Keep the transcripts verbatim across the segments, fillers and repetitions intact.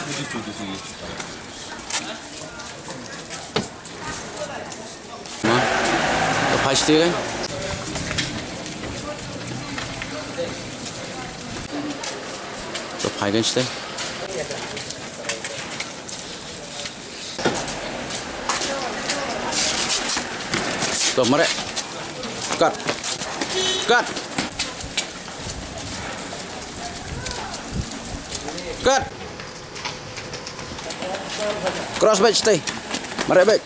Ma, to phai shatei kan. To phai kan shatei. To, mareh. Kat. Kat. Kat. Cross beit shatei. Mareh beit.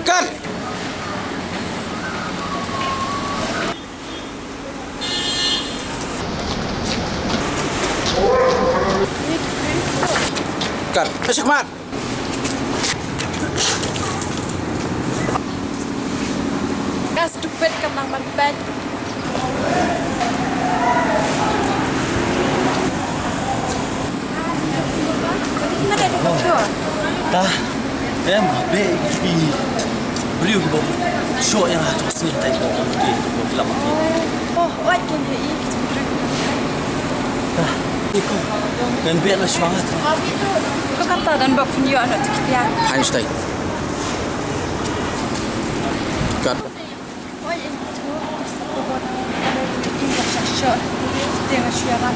Kat. Kat. Shikmat. Ka stupid, kam nang ban peit. Ta em, be i briew ba shoh ïa nga ha jong sni, tai ba ki ba ki lap ma ki. Oh, oi, kin he i ki briew. Ta, iko kan be na shuwa nga ta. Ko kata dan bok fin ïoh na tu kitia. Einstein. Kat. Oi, iko. Iko sha shoh. Dia nga shuwa nga.